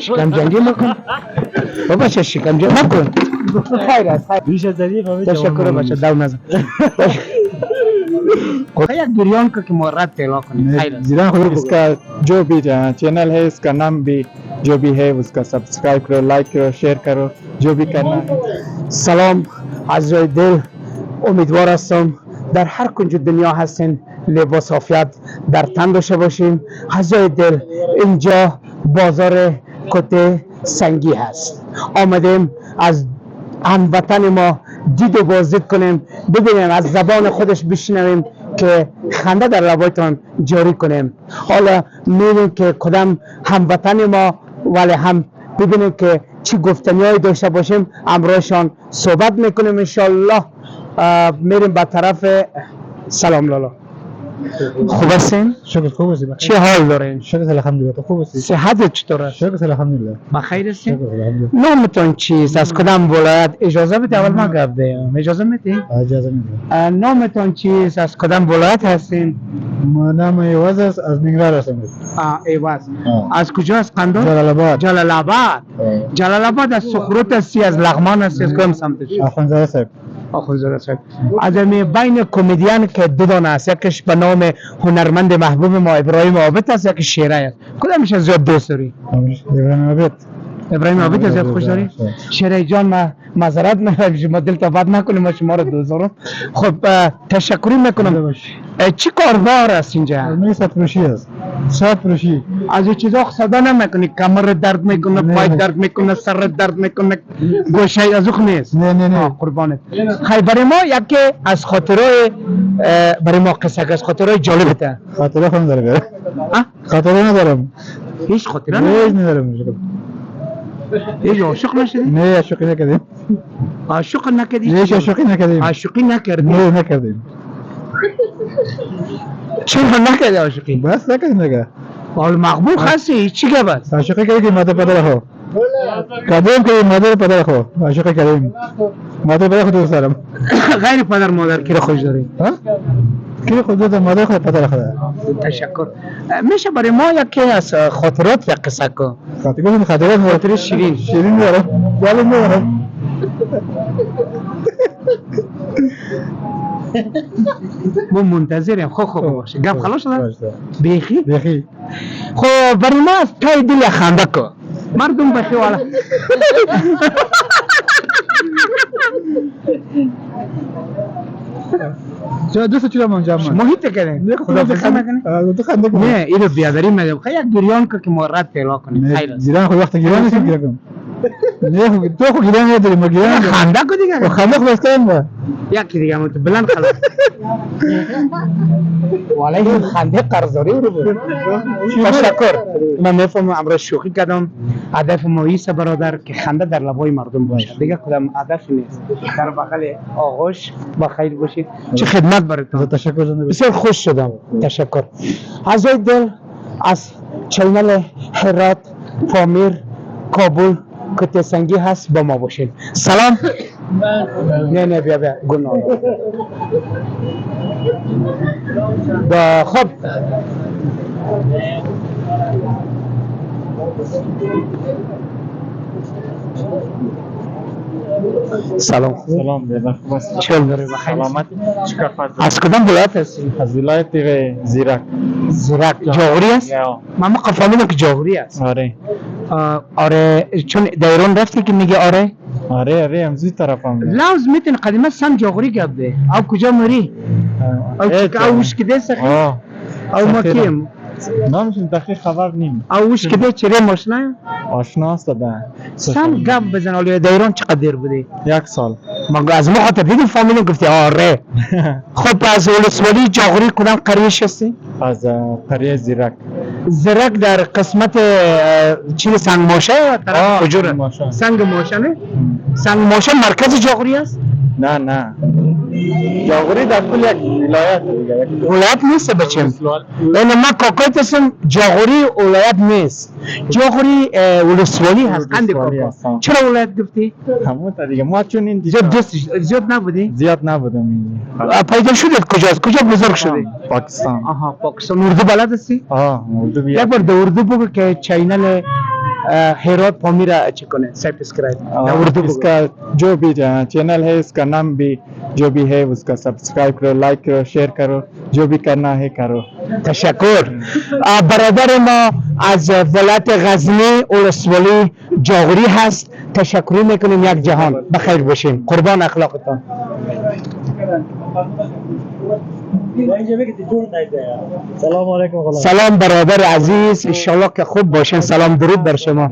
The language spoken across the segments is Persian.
شکم جنگی مکن بابا، چه شکم جنگی مکن. خیر است، خیر. بیش از ظریف. تشکر باشه، دو نزن. یک گریان که ما رد پیدا کنیم، خیر است. زیران خود. इसका जो भी चैनल है، इसका नाम भी जो भी है، उसका सब्सक्राइब करो، लाइक करो، शेयर करो، जो भी करना है. سلام عزیزای دل، امیدوار هستم در هر کنج دنیا هستین لباس عافیت در تن داشته باشین. عزیزای دل، اینجا بازار کته سنگی هست. آمدیم از هموطن ما دید و بازدید کنیم، ببینیم، از زبان خودش بشنویم که خنده در لبایتان جاری کنیم. حالا میبینیم که کدام هموطن ما، ولی هم ببینیم که چی گفتنی داشته باشیم، امرایشان صحبت میکنیم انشالله. میریم به طرف. سلام لالا، خوب هستین؟ شکر، خوب هستی؟ چه حال دارین؟ شکر الحمدلله، تو خوب هستی؟ صحت چطور است؟ شکر الحمدلله. بخیر هستین؟ شکر الحمدلله. نامتون چیست؟ از کدام ولایت؟ اجازه بده اول ما گپ دیم، اجازه میدی؟ اجازه میدم. نامتون چیست؟ از کدام ولایت هستین؟ ما نام عوض است، از ننگرهار هستم. عوض. از کجا؟ از قندهار؟ جلال آباد. جلال آباد. جلال آباد از سخروت هستی، از لغمان هستی، از کدام سمتش؟ آخوندزاده صاحب. آخوندزاده صاحب. از می بین کمدین که دو دانه است، یکیش به نام هنرمند محبوب ما ابراهیم عابد است، یکی شیره است، کدامش از زیاد دوست داری؟ ابراهیم عابد. ابراهیم عابد زیاد خوش داری؟ شیره جان، ما معذرت میخوایم، شما دل بد نکنیم، ما شما رو دوست دارم. خب، تشکری میکنم. چی کاربار است اینجا؟ می ساعت فروشی است، ساعت فروشی. از این چیزا صدا نمیکنی؟ کمر درد میکنه، پای درد میکنه، سر درد میکنه، گوشه از او نیست؟ نه نه نه. قربانت. خیلی برای ما یکی از خاطرای، برای ما قصه از خاطرای جالب ته. خاطره خود ندارم. خاطره ندارم. هیچ خاطره ندارم؟ ندارم. هیچ عاشق نشدی؟ نه، عاشقی نکردیم. عاشق نکردی؟ نه، عاشقی نکردیم. عاشقی نکردی؟ نه، نکردیم. چرا نکردی عاشقی؟ بس نکردیم دیگه. حال مقبول هستی، چی گپ است؟ عاشقی کردیم مادر پدر خو کردیم که مادر پدر خو عاشقی کردیم، مادر پدر خو دوست دارم. غیر پدر مادر کی رو خوش داری؟ ها، کی خود دوست؟ مادر خود، پدر خود. تشکر. میشه برای ما یکی از خاطرات یک قصه کن؟ خاطر گفتم، خاطرات. خاطر شیرین. شیرین دارم، جالب ندارم. ما منتظریم. خب خب، باشه، گپ خلاص شد؟ بیخی؟ بیخی. خب، برای ما از تای دل خنده کن، مردم بخی والا. چرا دوست چرا من جمع محیط کردین خدا نکنه. تو خنده کن. نه، اینو بیادری میگم. خیلی یک گریان که ما رد پیدا کنیم، خیر است. گریان خو وقت گریان نیست گریان کنم. نه، خو تو خو گریان نداری، ما گریان. خنده کو دیگه. خنده خو بس کنم. یکی دیگه هم بلند. خلاص، والا این خنده قرضداری رو بود. تشکر. من میفهمم، امروز شوخی کردم. هدف ما ایست برادر که خنده در لبای مردم باشه، دیگه کدام هدف نیست. در بغل آغوش. با خیر باشید. چه خدمت براتون؟ تشکر. بسیار خوش شدم، تشکر از دل. از channel هرات، پامیر، کابل، کته سنگی هست، با ما باشید. سلام. نه نه، بیا بیا، گناه با. خب، سلام. سلام بیادر، خوب هستی؟ چه داری؟ بخیر؟ سلامتی، چیکار فرض؟ از کدام ولایت هستی؟ از ولایت زیرک. زیرک جاغوری است؟ من ما فهمیدم که جاغوری است. آره. آره، چون در ایران رفتی که میگه آره. آره آره، امزی طرفم. لوز میتون قدیمه سم جاغوری گپ ده. او کجا مری؟ او او وش کده سخی؟ او ما کیم؟ نامشون دقیق خبر نیم. او وش کده چره ماشنا؟ آشنا است ده. سم گپ بزن. حالا در ایران چقدر دیر بودی؟ یک سال. ما از ما خاطر دیدیم، فهمیدیم، گفتی آره. خب، از ولسوالی جاغوری کدام قریه هستی؟ از قریه زیرک. زرک در قسمت چیز سنگ ماشه یا طرف کجا؟ ماشه. سنگ ماشه نه؟ سنگ ماشه مرکز جاغوری است؟ نه نه، جاغوری در کل یک ولایت دیگه. یک ولایت نیست بچم. یعنی ما کاکایت هستم، جاغوری ولایت نیست، جاغوری ولسوالی هست. قند ولسوالی کاکا هست، آه. چرا ولایت گفتی؟ همون تا دیگه ما چون این زیاد دوست زیاد نبودی؟ زیاد نبودم اینجا. پیدا شدید کجاست؟ کجا بزرگ شدی؟ پاکستان. آها، پاکستان. اردو بلد هستی؟ آه، اردو بیا. یک بار در اردو بگو که channel هرات پامیر چی کنه، subscribe. در اردو بگو. इसका जो भी चैनल है इसका नाम भी जो भी है उसका सब्सक्राइब करो، लाइक करो، शेयर करो، जो भी करना है करो. تشکر. برادر ما از ولایت غزنی، ولسوالی جاغوری هست. تشکر میکنیم یک جهان. بخیر باشین، قربان اخلاقتان. سلام علیکم غلام. سلام برادر عزیز، انشالله که خوب باشین. سلام، درود بر شما.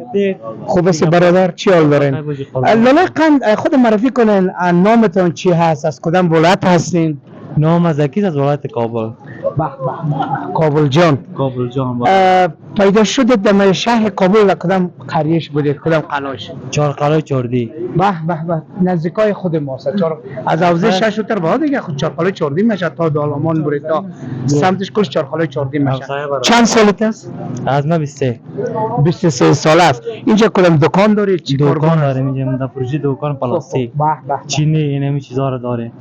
خوب است برادر؟ چی حال دارین؟ لاله قند، خود معرفی کنین. نامتون چی هست؟ از کدام ولایت هستین؟ نام از از ولایت کابل. به به، کابل جان. کابل جان. پیدا شده در شهر کابل، در کدام قریش بودید؟ کدام قلاش؟ چهار قلعه چاردی. به به به، نزدیکای خود ماست. چهار از حوزه شش تر با دیگه خود چهار قلعه چاردی میشه. تا دالامان برید تا سمتش کلش چهار قلعه چاردی میشه. همسایه برادر. چند سالت است؟ از ما 23. 23 ساله است. اینجا کدام دکان داری؟ چی کار؟ دکان داریم اینجا، در پروژه دکان پلاستیک. به به به. چینی اینمی چیزا رو داره.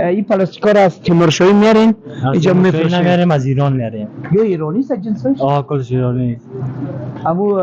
این پلاستیکا رو از تیمورشاهی میارین اینجا میفروشین؟ نمیاریم، از ایران میاریم. یا ایرانی است جنسش؟ آه، کلش ایرانی. امو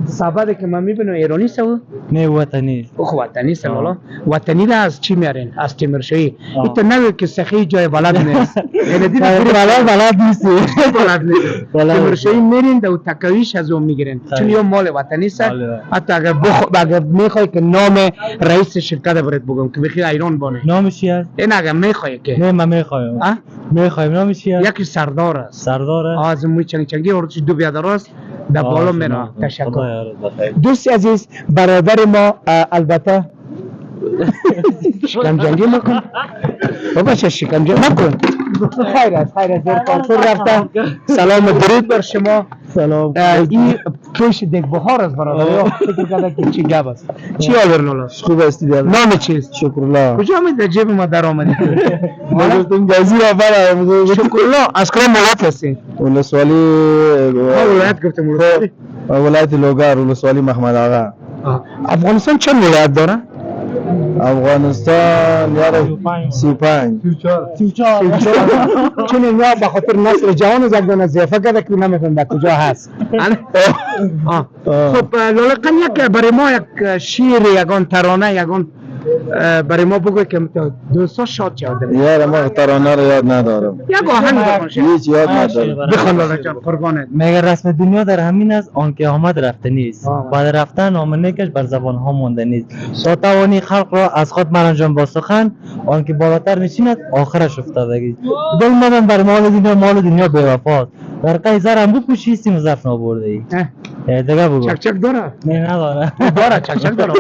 سبد که من میبینم ایرانی است او؟ نه، وطنی. او خو وطنی است. آه. لالا، وطنی را از چی میارین؟ از تیمورشاهی. آه. این تو نگو که سخی جای بلد نیست. یعنی دیدی بلد بلد نیستی. بلد نیست. بلد نیست. تیمورشاهی میرین، دو تکویش از اون میگیرین، چون صحیح. یه مال وطنی است. بله. حتی اگر اگر میخوای که نام رئیس شرکت برات بگم که بخی ایران بانه. نامش چی است؟ این اگر میخوای که نه، من میخوایم. آه؟ میخوایم، نامش چی است؟ یکی سردار است. سردار است. از موی چنگ چنگی ورچ دو بیادر است در آه، بالا میره. شناختم. تشکر. خدا یارت بخیر. دوست عزیز، برادر ما، البته شکم جنگی مکن بابا، چه شکم جنگی مکن. خیر است، خیر است. زیر کنترل رفته. سلام و درود بر شما. سلام. این پیش دیگ بهار است برادر. فکر کرده که چی گپ است. چی آور لالا؟ خوب هستی بیادر؟ نام چیست؟ شکرالله. کجا می در جیب ما در آمدی؟ ما گفتم گزی را برم. شکرالله، از کدام ولایت هستی؟ ولسوالی ما ولایت گفتم، ولسوالی. ولایت لوگر، ولسوالی محمد آقا. آه. افغانستان چند ولایت داره؟ افغانستان یار 35. چون اینا به خاطر نسل جوان از یک دانه ضیافه کرده که نمیفهم در کجا هست. آه. خب لاله قن، یک برای ما یک شعر، یگان ترانه، یگان برای ما بگو که دوستا شاد شود. یار، ما ترانه رو یاد ندارم. یک آهنگ بخوان شعر. هیچ یاد ندارم. بخوان لاله جان، قربانت. مگر رسم دنیا در همین است، آنکه آمد رفته نیست. آه. بعد رفتن نام نیکش بر زبان ها مانده نیست. تا توانی خلق را از خود مرنجان با سخن، آنکه بالاتر نشیند آخرش افتادگی. دل مدن بر مال دنیا، مال دنیا بی‌وفاست. ورقه زرم بپوشی، سیم ظرف نابرده ای. دیگه بگو. چک چک داره؟ نه، نداره. داره، چک چک داره.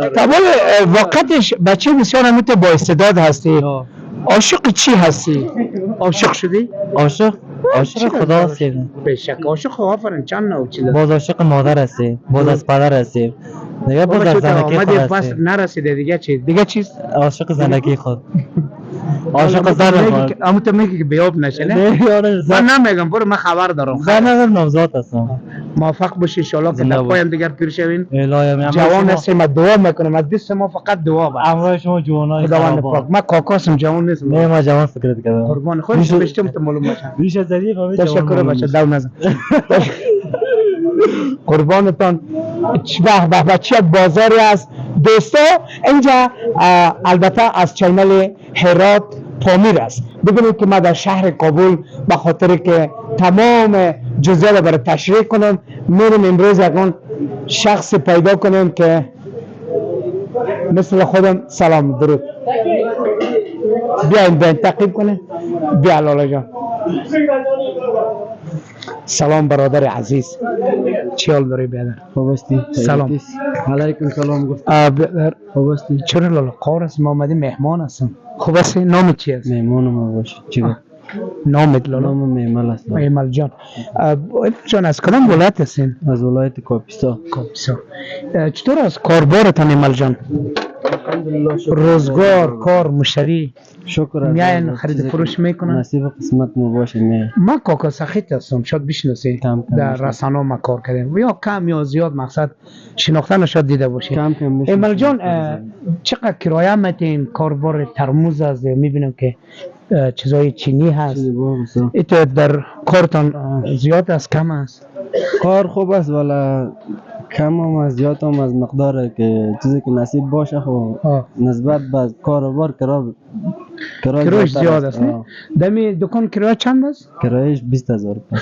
تمام وقتش بچه بسیار هم تو با استعداد هستی. عاشق چی هستی؟ عاشق شدی؟ عاشق، عاشق خدا هستیم. بشک عاشق، آفرین. چند نوع چیز باز عاشق مادر هستیم، باز از پدر هستیم، دیگه باز بابا از چون زنکی خود آمدی پس هستیم. نرسیده. دیگه چی؟ دیگه چیز؟ عاشق زنکی خود، عاشق زن خود. اما تو میگی که بیاب نشه، نه؟ نه یاره، من نمیگم، برو، من خبر دارم. زن ندارم، نامزاد هستم. موفق باشی ان شاءالله که زنده در باش. پایم دیگر پیر شوین. الهی آمین. جوان هستیم، من دعا میکنم از دست ما فقط دعا بر همراه شما جوانای خداوند خرابات. پاک. من کاکاسم، جوان نیستم. نه، من جوان فکرت کردم. قربان خودش بشتم تو معلوم باشه. بیش از ظریف همه جوان تشکر معلوم بچه میشه. دو نزن، قربانتان. به به به، چه بازاری است دوستا اینجا. البته از channel هرات پامیر است. ببینید که ما در شهر کابل به خاطر که تمام جزئیات را برای تشریح کنم میریم. امروز یکان شخص پیدا کنیم که مثل خودم. سلام، درود. بیاین بیاین، تعقیب کنه. بیا لالا جان. سلام برادر عزیز، چی حال داری بیادر؟ خوب هستی؟ سلام. علیکم سلام گفت. بیادر. خوب هستی؟ چرا لالا قار است؟ ما آمدیم مهمان هستم. خوب هستی؟ نام چی است؟ مهمان ما باش چی گفت؟ نامت لالا؟ نام میمل است. ایمل جان، ایمل جان، از کدام ولایت هستین؟ از ولایت کاپیسا. کاپیسا. چطور از کاربارتان ایمل جان؟ الحمدلله شکر. روزگار، کار، مشتری شکر. میاین خرید فروش میکنن؟ نصیب قسمت ما باشه میاین. ما کاکا سخیت هستم، شاید بشناسی. کم کم در میشناسم. رسانه ما کار کردیم یا کم یا زیاد، مقصد شناختن شاید دیده باشی. کم کم میشناسم. ایمل جان، چقدر کرایه میتین؟ کاربار ترموز است، میبینم که چیزای چینی هست. چیزی بابا. ایتو در کارتان زیاد است، کم است؟ کار خوب است ولی کم هم از زیاد هم از مقدار که چیزی که نصیب باشه خب نسبت به کاروبار کرا کرایش زیادتر زیاد است نه؟ دمی دکان کرایه چند است؟ کرایش 20,000 روپیه.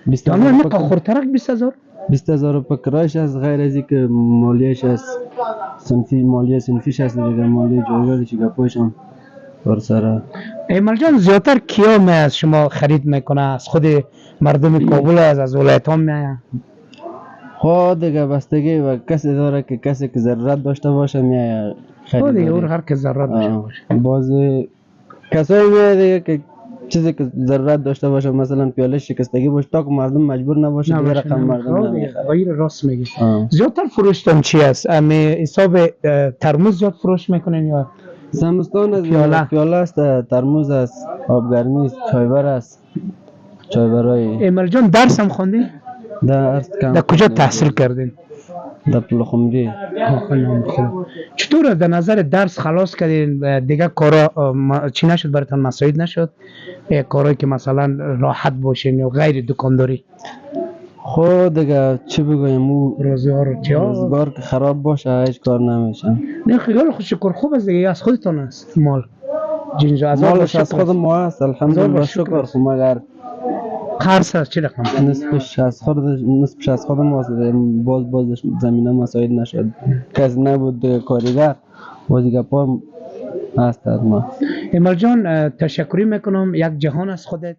20,000 یعنی روپیه. خورترک 20,000؟ 20,000 روپیه کرایش است، غیر از اینکه مالیش است، صنفی مالیه صنفیش است دیگه، مالیه جایگاه چی گپایش هم بر سر. ایمل جان، زیادتر کیا می از شما خرید میکنه؟ از خود مردم کابل است، از ولایت ها میآید؟ خب دیگه بستگی و کسی داره که کسی که ضرورت داشته باشه میآید خود خریداری. اور هر که ضرورت داشته باشه. باز کسایی میآید دیگه که چیزی که ضرورت داشته باشه، مثلا پیاله شکستگی باشه، تا که مردم مجبور نباشه دیگه نباشه، رقم نه. مردم خب دیگه، نمیخره. غیر راست میگی. زیادتر فروشتون چی است؟ امی حساب ترموز زیاد فروش میکنین یا زمستان از پیاله؟ پیاله است، ترموز است، آبگرمی است، چایبر است، چایبرای. ایمل جان، درس هم خوندین؟ درس کم. در کجا تحصیل کردین؟ در پلخمری. چطور در نظر درس خلاص کردین و دیگه کارا چی نشد براتون، مساعد نشد کارهایی که مثلا راحت باشین یا غیر دکانداری؟ خب دیگه چی بگویم، او روزگار چی ها؟ روزگار که خراب باشه هیچ کار نمیشه. نه خیال خود شکر خوب است دیگه، از خودتون است مال جنجا از مالش از خود ما است الحمدلله هزار شکر شکر. است. خب مگر قرض است چه رقم؟ نصفش از خود ماست، باز زمینه مساعد نشد، کس نبود دیگه کارگر، باز دیگه پا هست از ما. ایمل جان، تشکری میکنم یک جهان از خودت.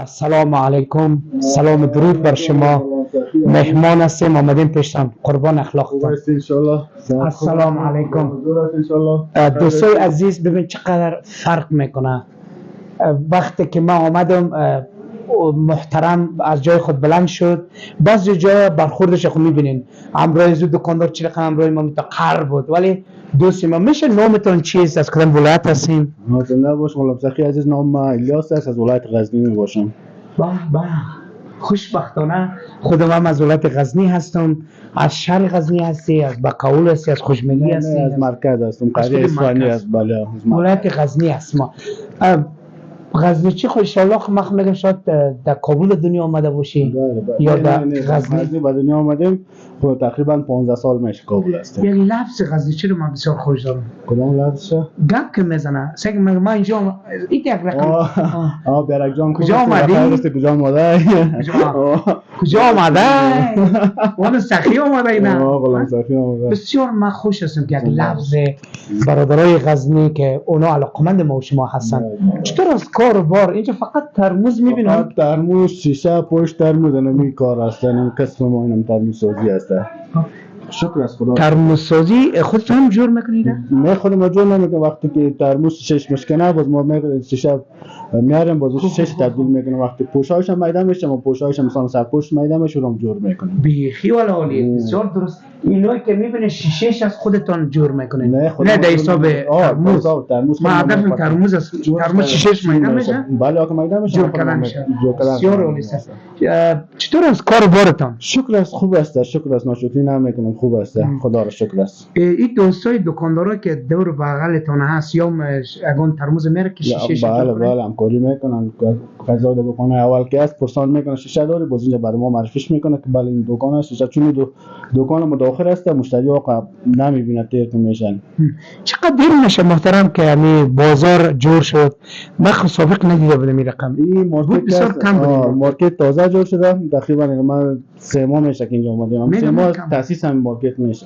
السلام علیکم، سلام و درود بر شما. مهمان هستیم، آمدیم پیشتان، قربان اخلاقتان. انشالله. السلام علیکم. انشالله. دوستای عزیز، ببین چقدر فرق میکنه. وقتی که من آمدم، محترم از جای خود بلند شد. بعضی جای برخوردش خود میبینین، همراه زود دکاندار چی رقم همراه ما قهر بود، ولی دوستی ما میشه نامتون چیست؟ از کدام ولایت هستین؟ زنده باش غلام سخی عزیز، نام ما الیاس است، از ولایت غزنی می باشم. به به، خوشبختانه خودم هم از ولایت غزنی هستم. از شهر غزنی هستی، از بقاول هستی، از خوشملی هستی؟ از مرکز هستم، از قریه خود اصفهانی مرکز. است، بله، از مرکز. ولایت غزنی هست ما. غزنی چی خو انشالله من میگم شاید در کابل دنیا آمده باشی. بله، بله. یا نه، در نه، نه، غزنی؟ غزنی به دنیا آمدیم، خب تقریبا 15 سال میشه کابل هستیم. یک لفظ غزنی چی رو من بسیار خوش دارم. کدام لفظ؟ گپ که میزنه سگ ما اینجا این یک رقم. آه بیرک جان. کجا آمدی؟ کجا آمده؟ کجا آمده؟ وانا سخی آمده اینا. آه غلام سخی آمده. بسیار من خوش هستم که یک لفظ برادرای غزنی که اونا علاقمند ما و شما هستن. چطور از کار و بار اینجا؟ فقط ترموز میبینم. فقط ترموز، شیشه پشت ترموز، اینمی کار هست، این قسم ما اینم ترموز سازی هست، شکر از خدا. ترموز سازی خودتون هم جور میکنید؟ نه، خود ما جور نمیکنم. وقتی که ترموز شش مشکنه، باز ما شیشه میاریم، باز شش تبدیل میکنیم. وقتی پوشایش هم میده میشه، ما پوشایش هم مثلا سرپوش میده میشه، رو هم جور میکنیم. بیخی والا عالیه، بسیار درست. اینایی که میبینه شیشهش از خودتان جور میکنید؟ نه، خود نه، ما در جور حساب آه، ترموز. حساب ترموز. ما خود ما هدفم می‌کنیم. ترموز است. جور ترموز شیشهش میده میشه؟ بله، آقا، میده میشه. جور خود ما کردن میشه. جور کردن بسیار میشه. عالی است. چطور از کار بارتان؟ شکر است، خوب است، شکر است، ناشکری نمیکنم. خوب است، خدا را شکر است. این دوستای دکاندارا که دور بغلتان هست یا اگون ترمز میره که شیشه؟ بله بله، همکاری میکنن. قضا دکان اول که است پرسان میکنه شیشه داری، باز اینجا برای ما معرفیش میکنه که بله این دکان است شیشه، چون دکان ما داخل است مشتری ها نمیبینه تیر میشن. چقدر دیر میشه محترم که همی بازار جور شد؟ من خود سابق ندیده بودم این رقم. این مارکت بسیار کم بود. market تازه جور شده، تقریبا من 3 ماه میشه که اینجا اومدیم، 3 ماه تاسیس هم market میشه.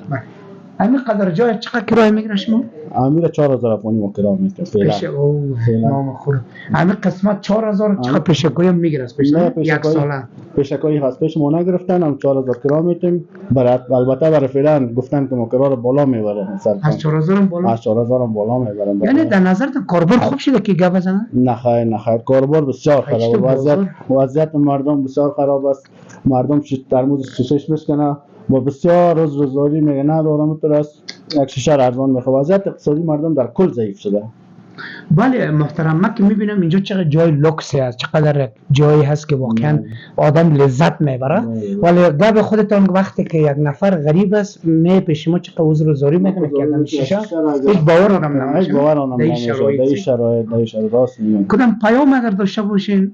همین قدر جای چقدر کرایه میگیره شما؟ امیر 4000 افغانی ما کرایه میگیره فعلا. نام خدا همین قسمت 4000 چقدر پیشکویی هم میگیره؟ پیش یک ساله پیشکویی هست، پیش ما نگرفتن، هم 4000 کرایه میتیم. برای البته برای فعلا گفتن که ما کرایه رو بالا میبریم، از 4000 هم بالا، از 4000 هم بالا میبریم. یعنی در نظرتون کاربار خوب شده که گپ بزنه؟ نه خیر نه خیر، کاربار بسیار خراب، وضعیت مردم بسیار خراب است. مردم ترموز شیشه‌اش میشکنه با بسیار روز روزگاری میگه ندارم تو است یک شیشه ارزان میخواد. وضعیت اقتصادی مردم در کل ضعیف شده. بله محترم، من که میبینم اینجا چقدر جای لوکسی است، چقدر جایی هست که واقعا آدم لذت میبره. ولی گپ خودتان وقتی که یک نفر غریب است می پیش ما چقدر عذر و زاری میکنه که آدم شیشه هیچ باور آدم نمیشه، هیچ باور آدم نمیشه در این شرایط، در این شرایط راست میگم. کدام پیام اگر داشته باشین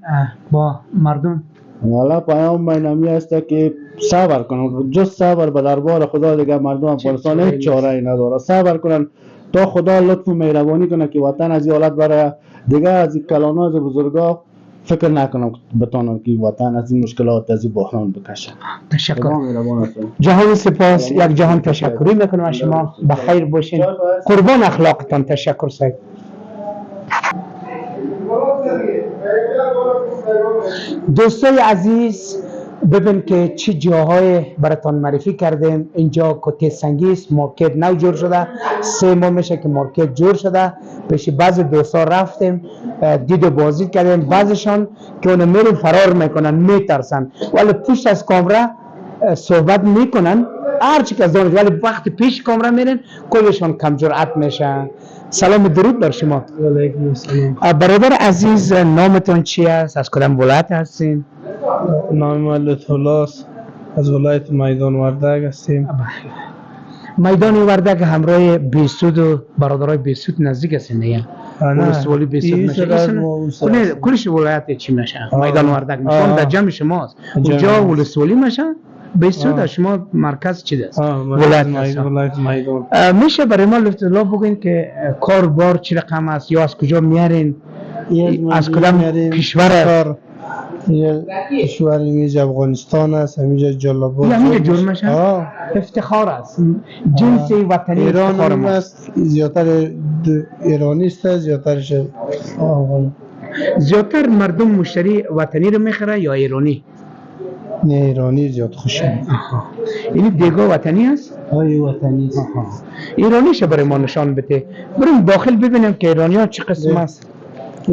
با مردم؟ والا پیام من همی است که صبر کنن، جز صبر به دربار خدا دیگه مردم افغانستان هیچ چاره ای نداره. صبر کنن تا خدا لطف و مهربانی کنه که وطن از این حالت برای دیگه از این کلانا از بزرگا فکر نکنم بتانم که وطن از این مشکلات از این بحران بکشه. تشکر. جهان سپاس، یک جهان تشکری میکنم از شما. بخیر باشین، قربان اخلاقتان. تشکر صاحب. دوستای عزیز ببین که چه جاهای براتان معرفی کردیم. اینجا کته سنگی است، market نو جور شده، 3 ماه میشه که market جور شده. پیش بعض دوستا رفتیم دید و بازدید کردیم، بعضشان که اونو میریم فرار میکنن، میترسن، ولی پشت از کامره صحبت میکنن هرچی که از دانش، ولی وقتی پیش کامره میرین کلشان کم جرأت میشن. سلام و درود بر شما. علیکم السلام. برادر عزیز نامتون چی است؟ از کدام ولایت هستین؟ نام من لطف‌الله است، از ولایت میدان وردک هستیم. میدان وردک همراه بیسود و برادرای بیسود نزدیک هستین دیگه؟ ولسوالی بیسود میشه، کلش ولایت چی میشه؟ میدان وردک میشه، در جمع شماست. اونجا ولسوالی میشه، بیسود شما مرکز چی است؟ ولایت میدان. میشه برای ما لطف‌الله بگین که کار بار چی رقم است یا از کجا میارین؟ از کدام کشور است؟ کشور اینجا افغانستان است، همینجا جلال آباد. همینجا جور میشه؟ افتخار است، جنس وطنی افتخار ما است. زیادتر ایرانی است، زیادترش افغان. زیادتر مردم مشتری وطنی رو میخره یا ایرانی؟ نه ایرانی زیاد خوشم. یعنی دیگه وطنی است؟ های وطنی است. ایرانیش برای ما نشان بده، بریم داخل ببینیم که ایرانی ها چه قسم است.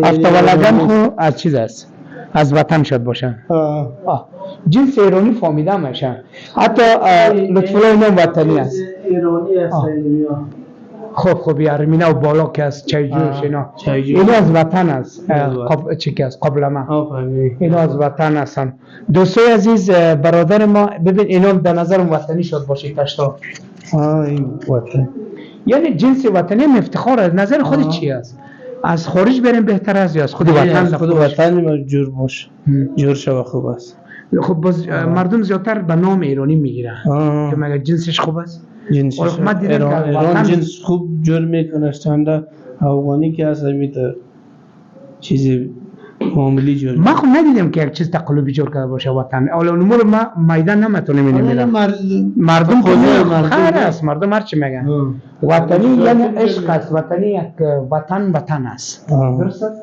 افتولگن خو از چیز است، از وطن شد باشه. جنس ایرانی فهمیده میشه. حتی لطف‌الله اینا وطنی است، ایرانی است. خب خب ارمینا و بالا که از چایجوش اینا، اینا از وطن است. چی که است قابلمه، اینا از وطن هستن. دوستای عزیز برادر ما ببین اینا در نظرم وطنی شد باشه تشتا. این وطن یعنی جنس وطنی هم افتخار است. نظر خود چی است؟ از خارج بریم بهتر است یا از خود وطن؟ از خود وطن جور باشه، جور شو خوب است. خب باز مردم زیادتر به نام ایرانی میگیرن که مگر جنسش خوب است؟ جنسش ایران جنس خوب جور میکنه، چنده افغانی که هست میته چیزی معمولی جور. ما خب ندیدم که یک چیز تقلبی جور کرده باشه وطن. حالا اون ما میدان نمیتونیم میرم. مردم خیر است، مردم هر چی میگن. وطنی یعنی عشق است، وطنی یک وطن وطن است. درست است؟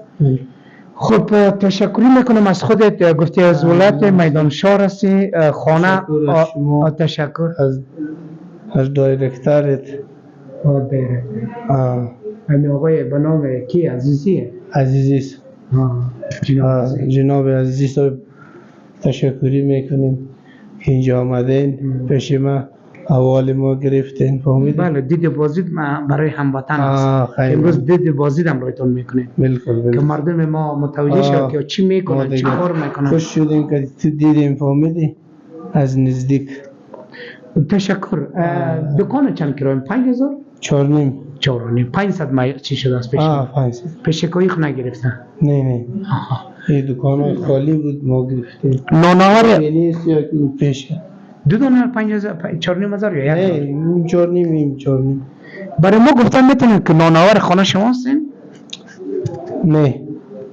خب تشکری میکنم از خودت. گفتی از ولایت میدان شهر هستی، خانه. تشکر از director ت. director همین آقای به نام کی؟ عزیزیه؟ عزیزی است. جناب عزیزی صاحب تشکری میکنیم که اینجا آمدین پیش ما، احوال ما گرفتین، فهمیدین؟ بله دید بازدید برای هموطن است. امروز دید بازدید هم رایتون میکنیم. بالکل که مردم ما متوجه شد که چی میکنن، چی کار میکنن. خوش شدیم که تو دیدیم، فهمیدی؟ از نزدیک. تشکر. دکان چند کرایم؟ 5000؟ 4.5. 4.5. 500 چی شده است پیش؟ 500. پیشکایی خو نگرفتن؟ نه نه. آها. این دکان خالی بود، ما گرفتیم. نانآور نیست یا پیشه. دو دانه 5000، 4.5 هزار یا یک دانه؟ این 4.5، این 4.5. برای ما گفتن میتونین که نانآور خانه شما هستین؟ نه.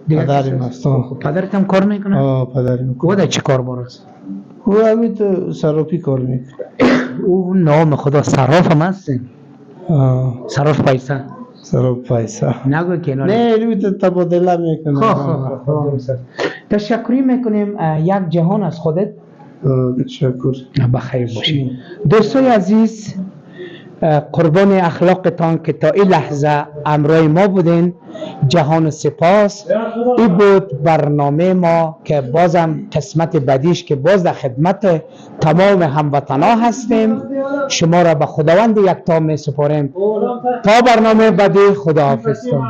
دیگه پدرم کسی است. آه. خب پدرت هم کار میکنه؟ آه، پدرم. او در چه کار بار است؟ او همین تو صرافی کار میکنه. او نام خدا صراف هم هستین؟ آه. صراف پیسه؟ صراف پیسه. نگو که اینا نه، اینو تو تبادله میکنه. خب خب خب، درست است. تشکری میکنیم یک جهان از خودت. آه، تشکر. بخیر باشید دوستای عزیز. قربان اخلاقتان که تا این لحظه امرای ما بودین. جهان سپاس. این بود برنامه ما که بازم قسمت بعدیش که باز در خدمت تمام هموطنا هستیم. شما را به خداوند یکتا می سپاریم. تا برنامه بعدی، خداحافظتان.